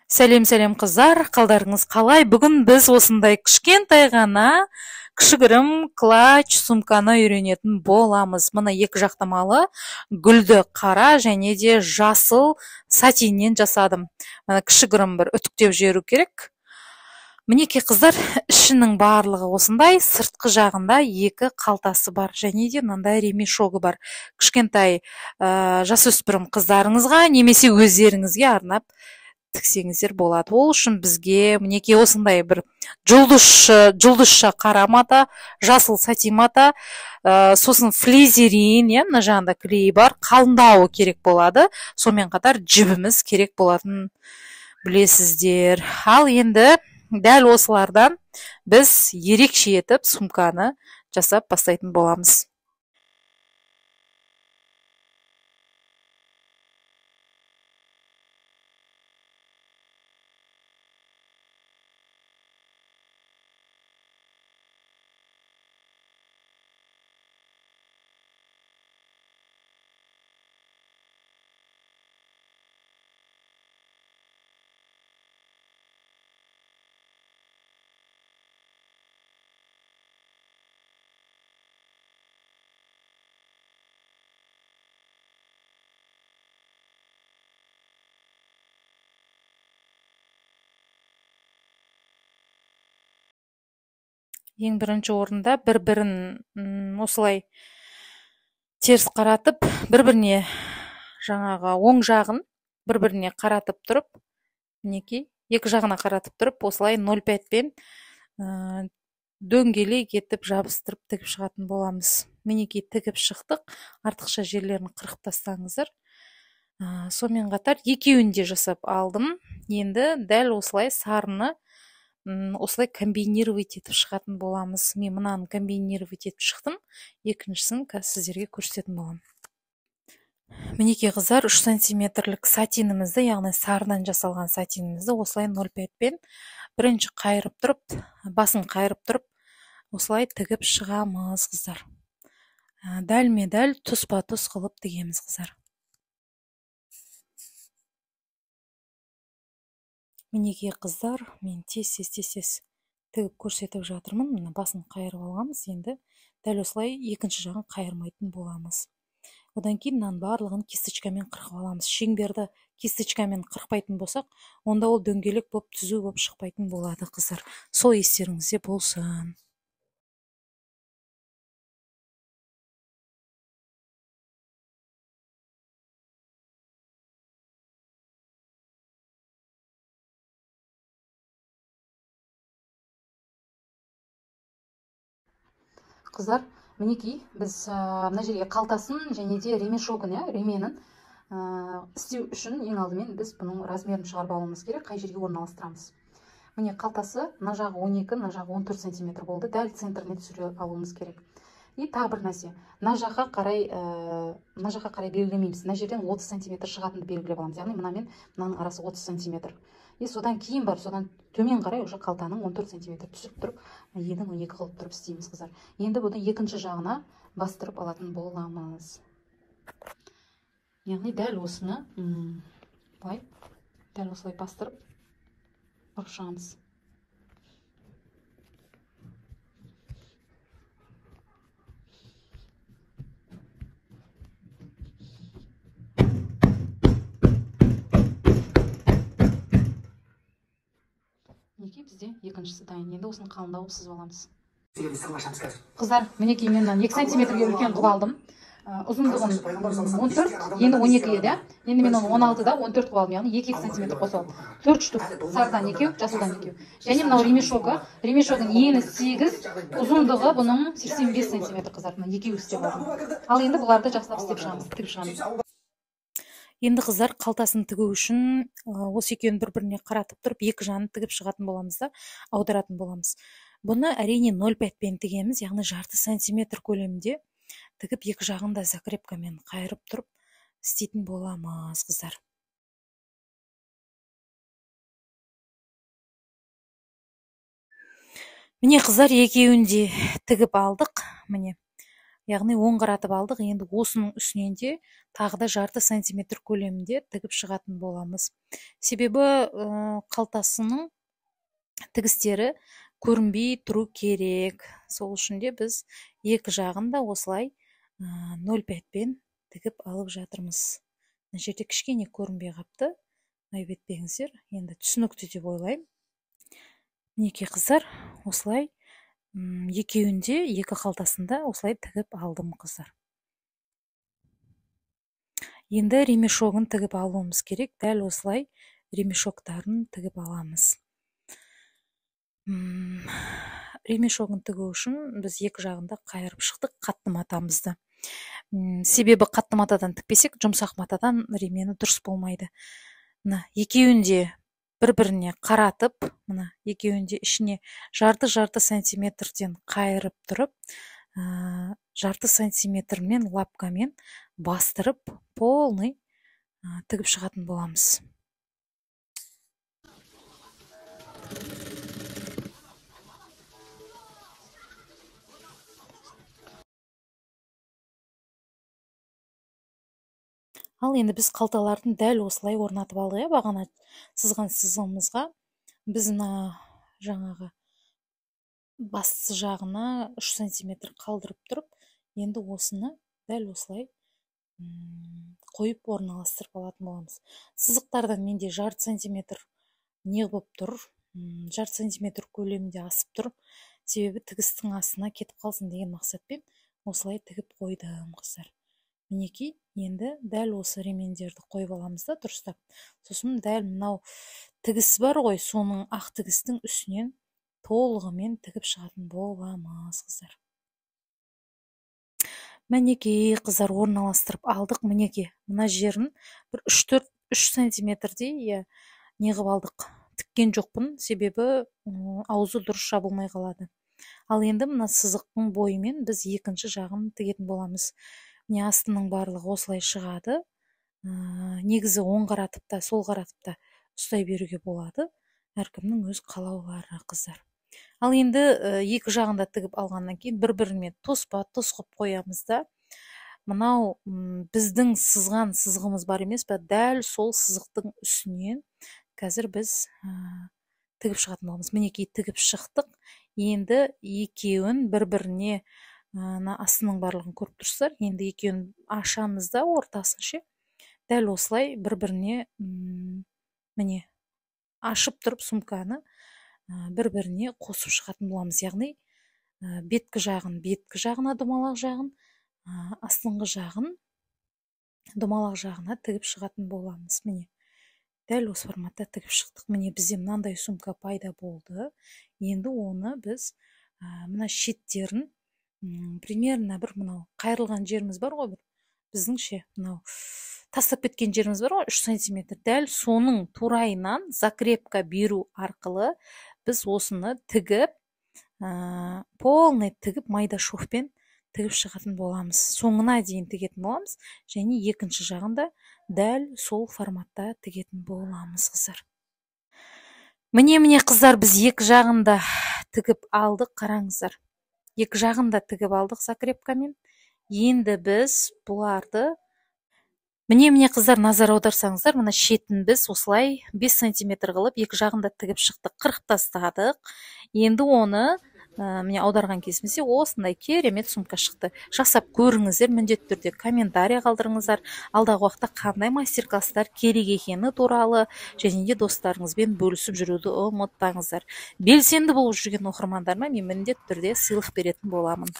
Сәлем, сәлем қыздар, қалдарыңыз қалай? Бүгін біз осындай кішкентай ғана кішігірім клатч сумканы үйренетін боламыз. Мына екі жақтамалы гүлді қара және де жасыл сатиннен жасадым. Мына кішігірім бір үтіктеп жіберу керек. Мінекей қыздар, ішінің барлығы осындай, сыртқы жағында екі қалтасы бар және де мынандай ремешогы бар. Кішкентай жасөспірім қыздарыңызға немесе өздеріңізге арнап тіксеңіздер болады. Ол үшін бізге мінекей осындай бір жұлдызша қара мата, жасыл сатин мата, сосын флизерин, мына жағында клей бар, қалыңдауы керек болады. Сонымен қатар жібіміз керек болатын білесіздер. Ал енді дәл осылардан біз ерекше етіп сумканы жасап бастайтын боламыз. Ең бірінші орында бір-бірін осылай теріс қаратып, бір-біріне жаңағы оң жағын бір-біріне қаратып тұрып, мінекей екі жағына қаратып тұрып, осылай 0,5-пен дөңгелек етіп жабыстырып тігіп шығатын боламыз. Мінекей тігіп шықтық, артықша жерлерін қырқып тастаңыздар. Сонымен қатар екеуін де жасап алдым. Енді дәл осылай сарыны осылай комбинировать етіп шығатын боламыз. Мен мынаны комбинировать етіп шықтым, екіншісін қазір сіздерге көрсететін боламын. Мінекей қыздар, 3 сантиметрлік сатинімізді, яғни сарыдан жасалған сатинімізді осылай 0,5-пен бірінші қайырып тұрып, басын қайырып тұрып, осылай тігіп шығамыз қыздар. Дәлме-дәл тұспа-тұс қылып тігеміз қыздар. Мінекей қыздар, мен тез-тез тігіп көрсетіп жатырмын. Мына басын қайырып алғанбыз, енді дәл осылай екінші жағын қайырмайтын боламыз. Одан кейін мынаның барлығын кисточкамен қырқып аламыз. Шеңберді кисточкамен қырқпайтын болсақ, онда ол дөңгелек болып, түзу болып шықпайтын болады қыздар. Сол естеріңізде болсын. Қыздар, мінекей біз мына жерге қалтасын және де ремешогын, ременін істеу үшін ең алдымен біз бұның размерін шығарып алуымыз керек, қай жерге орналастырамыз. Міне қалтасы мына жағы 12, мына жағы 14 сантиметр болды, дәл центріне түсіре алуымыз керек. И тағы бір нәрсе, мына жаққа қарай белгілемейміз, мына жерден 30 сантиметр шығатынды белгілеп аламыз, яғни мына мен мынаның арасы 30 сантиметр. И содан кейін барып, содан төмен қарай уже қалтаның 14 сантиметр түсіріп тұрып, енін 12 қылып тұрып істейміз қыздар. Енді бұны екінші жағына бастырып алатын боламыз. Яғни дәл осыны былай, дәл осылай бастырып ұрып шығамыз. Мінекей бізде екіншісі дайын. Енді осыны қалыңдауып сызып аламыз. Қыздар, мінекей мен 2 сантиметрге үлкен қылып алдым. Ұзындығын 14, енді 12 еді. Енді мен оны 16-да 14 қылып алдым, яғни 2 сантиметр қосып алдым. 4 штук, сарыдан екеу, жасылдан екеу. Және мынау ремешогы, ремешогының ені 8, ұзындығы бұның 85 сантиметр қыздар. Мына екеуі істеп алдым. Ал енді бұларды жақсылап істеп шығамыз, тігіп шығамыз. Енді қыздар, қалтасын тігу үшін осы екеуін бір-біріне қаратып тұрып, екі жағын тігіп шығатын боламыз да, аударатын боламыз. Бұны әрине 0,5-пен тігеміз, яғни жарты сантиметр көлемінде тігіп, екі жағын да закрепкамен қайырып тұрып істейтін боламыз қыздар. Міне қыздар, екеуін де тігіп алдық. Міне Яғни оң қаратып алдық. Енді осының үстінен де тағы да жарты сантиметр көлемінде тігіп шығатын боламыз. Себебі қалтасының тігістері көрінбей тұру керек. Сол үшін де біз екі жағын да осылай 0,5-пен тігіп алып жатырмыз. Мына жерде кішкене көрінбей қапты. Айып етпеңіздер. Енді түсінікті деп ойлаймын. Мінекей қыздар, осылай екеуінде, екі қалтасында осылай тігіп алдым қыздар. Енді ремешогын тігіп алуымыз керек. Дәл осылай ремешоктарын тігіп аламыз. Ремешогын тігу үшін біз екі жағында қайырып шықтық қатты матамызды. Себебі қатты матадан тікпесек, жұмсақ матадан ремені дұрыс болмайды. Мына екеуінде бір-біріне қаратып, мына екеуінде ішіне жарты-жарты сантиметрден қайырып тұрып, жарты сантиметрмен лапкамен бастырып, полный тігіп шығатын боламыз. Ал енді біз қалталарын дәл осылай орнатып алдық, иә, бағана сызған сызығымызға. Біз мына жаңағы басты жағына 3 сантиметр қалдырып тұрып, енді осыны дәл осылай қойып орналастырып алатын боламыз. Сызықтардан менде жарты сантиметр не болып тұр, жарты сантиметр көлемінде асып тұр. Себебі тігістің астына кетіп қалсын деген мақсатпен осылай тігіп қойдым қыздар. Мінекей, енді дәл осы ремендерді қойып аламыз да дұрыстап. Сосын дәл мынау тігіс бар ғой, соның ақ тігістің үстінен толығымен тігіп шығатын боламыз қыздар. Мінекей қыздар, орналастырып алдық. Мінекей, мына жерін бір үш сантиметрдей, иә, не қылып алдық. Тіккен жоқпын, себебі аузы дұрыс жабылмай қалады. Ал енді мына сызықтың бойымен біз екінші жағын тігетін боламыз. Міне астының барлығы осылай шығады. Негізі оң қаратып та, сол қаратып та ұстай беруге болады. Әркімнің өз қалаулары қыздар. Ал енді екі жағында тігіп алғаннан кейін бір-бірімен тоспа тос қылып қоямыз да. Мынау біздің сызған сызығымыз бар емес пе, дәл сол сызықтың үстінен қазір біз тігіп шығатын боламыз. Мінекей тігіп шықтық. Енді екеуін бір-біріне, мына астының барлығын көріп тұрсыздар. Енді екеуін ашамыз да ортасын ше. Дәл осылай бір-біріне, міне ашып тұрып сумканы бір-біріне қосып шығатын боламыз. Яғни беткі жағын беткі жағына, домалақ жағын, астыңғы жағын домалақ жағына тігіп шығатын боламыз. Міне дәл осы форматта тігіп шықтық. Міне бізде мынандай сумка пайда болды. Енді оны біз мына шеттерін примерно бір мынау қайырылған жеріміз бар ғой, бір біздің ше мынау тастап кеткен жеріміз бар ғой, 3 сантиметр. Дәл соның турайынан закрепка беру арқылы біз осыны тігіп, полный тігіп, майда шовпен тігіп шығатын боламыз. Соңына дейін тігетін боламыз және екінші жағында дәл сол форматта тігетін боламыз қыздар. Міне, міне қыздар, біз екі жағында тігіп алдық, қараңыздар. Екі жағын да тігіп алдық закрепкамен. Енді біз бұларды, міне, міне қыздар, назар аударсаңыздар, мына шетін біз осылай 5 сантиметр қылып екі жағын да тігіп шықтық, қырқып тастадық. Енді оны, міне аударған кезімізде осындай керемет сумка шықты. Жасап көріңіздер, міндетті түрде комментарий қалдырыңыздар. Алдағы уақытта қандай мастер-класстар керек екені туралы және де достарыңызбен бөлісіп жүруді ұмытпаңыздар. Белсенді болып жүрген оқырмандарыма мен міндетті түрде сыйлық беретін боламын.